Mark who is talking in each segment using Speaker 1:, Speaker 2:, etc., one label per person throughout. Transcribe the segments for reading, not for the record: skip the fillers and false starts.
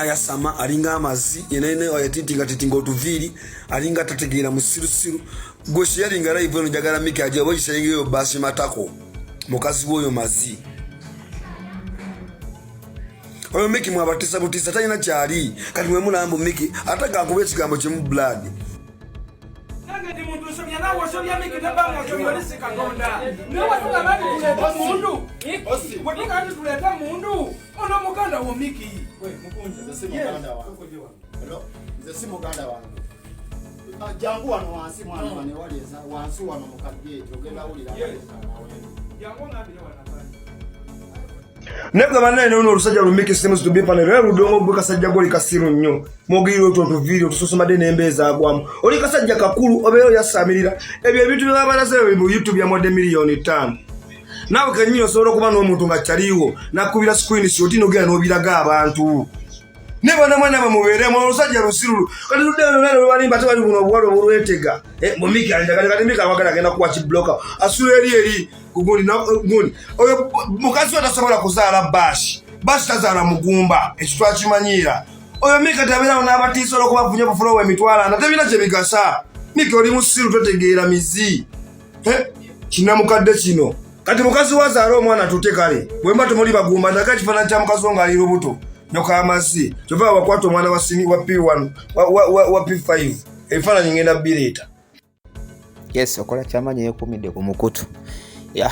Speaker 1: Ayasama alinga amazi yenene ayatitinga titinga otuviiri, alinga tategeera, musirusiru. Gwe sharinga live eno, njagala Miki aje oba ogisharinga basi matako mukazi woyo mazi oyo. Miki mwabatisa butisa, talina kyali. Kati mwemulambu Miki ate gakuba ekigambo kimu blood.
Speaker 2: Nange ndi muntu, nsobya, naawe osobya. Miki tebanga osobya, oli si Katonda. Naye wetugamba nti tuleete mundu, wetugamba nti tuleete mundu, ono muganda wo Miki.
Speaker 3: Nze si muganda wange. Hello? Nze si muganda wange. Ah, jangu wano wansi mwana, wane wali eza wansi wano mu kageeti ogenda wulira.
Speaker 2: Jangu ongambire wano afande.
Speaker 1: Naye gwe bannaye, nono olusajja lumiki seems to be funny. Era ludongo gwe kasajja gwe oli kasiru nnyo. Mwogirira otwo otuviiri otusosomadde n'emba ezaagwamu. Oli kasajja kakulu, obeera oyasamirira ebyo ebintu bye babalaze mu YouTube yamwadde 5 miliyoni. Naawe kennyini osobola okuba n'omuntu nga kyaliwo nakubira screenshot nogenda n'obiraga abantu. Ne bana mwana bwe mubeeremu, olusajja lusirulu. Kati ludde lubalimba, ate bali buno obuwala obulwetega. Mumiki anjagala. Kati Miki awagala agenda kuwa kibloka, asula eri eri kugundi gundi. Oyo mukazi we tasobola kuzaala Bashi. Bashi tazaala mugumba, ekyo twakimanyiira. Oyo Miki tabeerawo n'abatiisa olwokuba afunye obufulowa 400,000, tebirina kye bigasa. Miki oli musiru, totegeera mizi. Kinamukadde kino. Kati mukazi wazaala omwana tute. Kale bwemba temuli bagumba, ndaga ekifaananyi kya mukazi wo ng'ali lubuto. Nyoka amazzi, kyova wakwata omwana wa sini wa P1 wa P5. Ebifaananyi ngenda bireeta.
Speaker 4: Yes, okola kyamaanyi yeekuumidde ku mukutu ya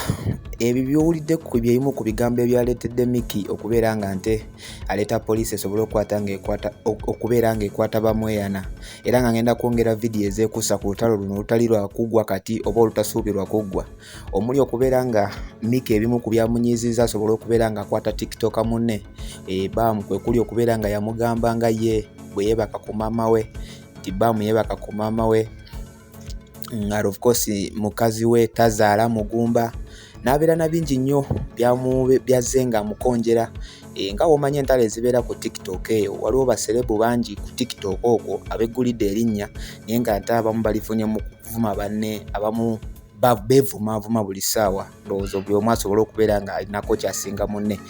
Speaker 4: ebyo byowulidde ku byebimu ku bigambo ebyaleetedde Miki okubeera nga nte aleeta poliisi esobole okukwata ng'ekwata okubeera ng'ekwata bamweyana. Era nga ngenda kwongera vidiyo ezeekuusa ku lutalo luno olutali lwa kuggwa kati oba olutasuubirwa kuggwa, omuli okubeera nga Miki ebimu ku byamunyiizizza asobole okubeera ng'akwata TikToker munne Baamu, kwe kuli okubeera nga yamugamba nga ye bwe yeebaka ku maama we, nti Baamu yeebaka ku maama we nga of course mukazi we tazaala mugumba, n'abeera na bingi nnyo byazze nga amukonjera. Nga w'omanyi entalo ezibeera ku TikTok eyo, waliwo baserebu bangi ku TikTok okwo abeggulidde erinnya, naye nga ate abamu balifunye mu kuvuma banne, abamu beevumaavuma buli ssaawa. Ndowooza buli omu asobole okubeera nga alinako kyasinga munne.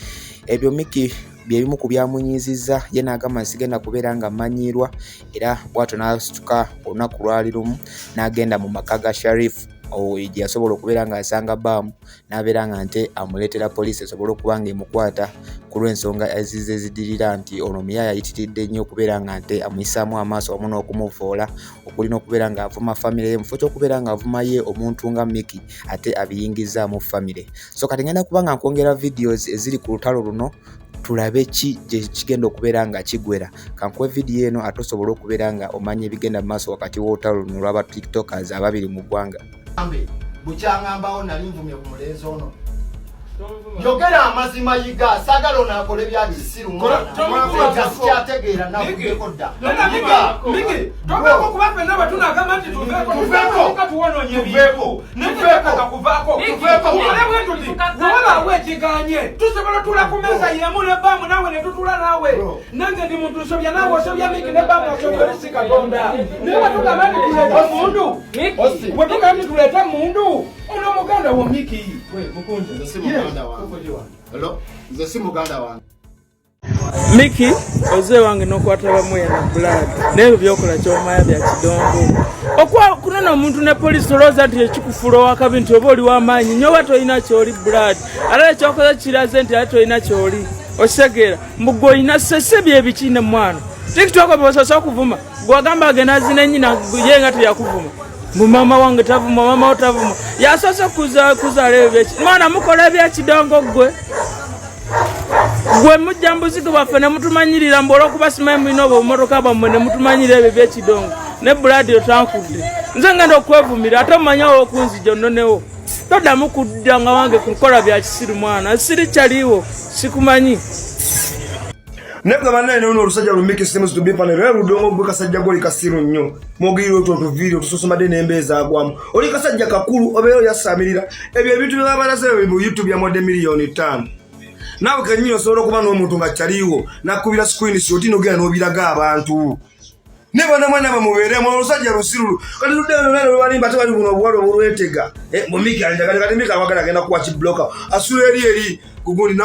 Speaker 4: Ebyo Miki byebimu ku byamunyiizizza ye, n'agamba sigenda kubeera nga mmanyiirwa. Era bw'atyo n'asituka olunaku lwali lumu n'agenda mu maka ga Sharif gye yasobola okubeera ng'asanga Baamu, n'abeera nga nte amuleetera poliisi esobole okuba nga emukwata ku lw'ensonga ezize eziddirira nti ono omuyaaya ayitiridde nnyo okubeera nga nte amuyisaamu amaaso wamu n'okumuvoola, okuli n'okubeera ng'avuma famire ye mu kifo ky'okubeera ng'avuma ye omuntu nga Miki, ate abiyingizaamu famire. So kati ngenda kuba nga nkwongera videos eziri ku lutalo luno, tulabe ki gye kigenda okubeera nga kigwera. Kankuwe vidiyo eno ate osobole okubeera nga omanya ebigenda mu maaso wakati w'olutalo luno olw'aba TikTokers ababiri mu ggwanga.
Speaker 3: Ambe, bukyaŋŋambawo nali nvumye ku mulenzi ono. Yogera amazima, Yiga, saagala ono akole bya kisiru. Mwana sikyategeera, navuddeko dda. Yiga.
Speaker 2: Miki, tovaako, kuba ffenna bwe tunagamba nti tuveeko,
Speaker 3: Tuveeko.
Speaker 2: tuwonoonye.
Speaker 3: Tuveeko.
Speaker 2: Naye
Speaker 3: Tuveeko.
Speaker 2: tetwetaaga kuvaako.
Speaker 3: Tuveeko.
Speaker 2: Tukole bwe tuti, bwe wabaawo ekiganye, tusobola tuula ku mmeeza yemu ne Baamu, naawe ne tutula naawe.
Speaker 3: Bro.
Speaker 2: Nange ndi muntu, nsobya, naawe osobya. Miki ne Baamu osobya, oli si Katonda. Naye wetugamba nti tuleete mundu,
Speaker 3: Osi.
Speaker 2: wetugamba nti tuleete mundu, ono muganda wo Miki.
Speaker 3: Nze si muganda wange. Hello? Nze si muganda wange.
Speaker 5: Miki, oze wange n'okwata bamweyana blood, naye ebyo byokola kyomaya bya kidongo. Kunona omuntu ne poliisi, olowooza nti ekikufuula owakabi, nti oba oli w'amaanyi nnyo, oba tolina kyoli blood. Ate ekyokoze kiraze nti ate tolina kyoli. Okitegeera mbu gwe olina sese byebiki ne mwana TikTok bwosose okuvuma, gwagamba agenda azina ennyina ye nga teyakuvuma, mbu maama wange tavuma, maama wo tavuma, yasoose kuzaala ebyo byeki. Mwana mukola ebyekidongo. Gwe mujja mubuzigo bwaffe ne mutumanyirira mbu olwokuba simanyi mulina obwo obumotoka bwammwe ne mutumanyira ebyo byekidongo. Ne buladi otankudde, nze ngenda okwevumira ate omanyawo okunzija onnonewo. Toddamu kudda nga wange kukola bya kisiru. Mwana siri kyaliwo, sikumanyi.
Speaker 1: Naye gwe bannaye, nono olusajja lumiki seems to be funny. Era ludongo gwe kasajja gwe oli kasiru nnyo. Mwogirira otwo otuviiri otusosomadde n'emba ezaagwamu. Oli kasajja kakulu, obeera oyasamirira ebyo ebintu bye babalaze mu YouTube yamwadde 5 miliyoni. Naawe kennyini osobola okuba n'omuntu nga kyaliwo nakubira screenshot nogenda n'obiraga abantu. Ne bana mwana bwe mubeeremu, olusajja lusirulu. Kati ludde lubalimba, ate bali buno obuwala obulwetega. Mbu Miki anjagala. Kati Miki awagala agenda kuwa kibloka, asula eri eri gundi.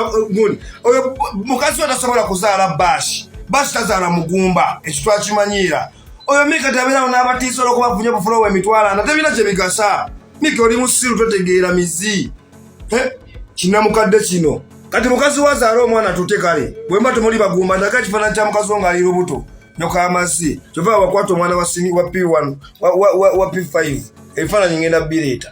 Speaker 1: Oyo mukazi we tasobola kuzaala Bashi. Basi tazaala mugumba, ekyo twakimanyiira. Oyo Mika tabeerawo n'abatiisa olwokuba afunye obufulowa emitwalo ana, tebirina kye bigasa. Mika oli musiru, totegeera mizi. Kinamukadde kino kati mukazi wazaala omwana tute kale bwemba temuli bagumba ndaka ekifaananyi kya mukazi wo ng'ali lubuto nyoka amazzi kyova wakwata omwana wa sini wa P1 wa P5 ebifaananyi ngenda bireeta.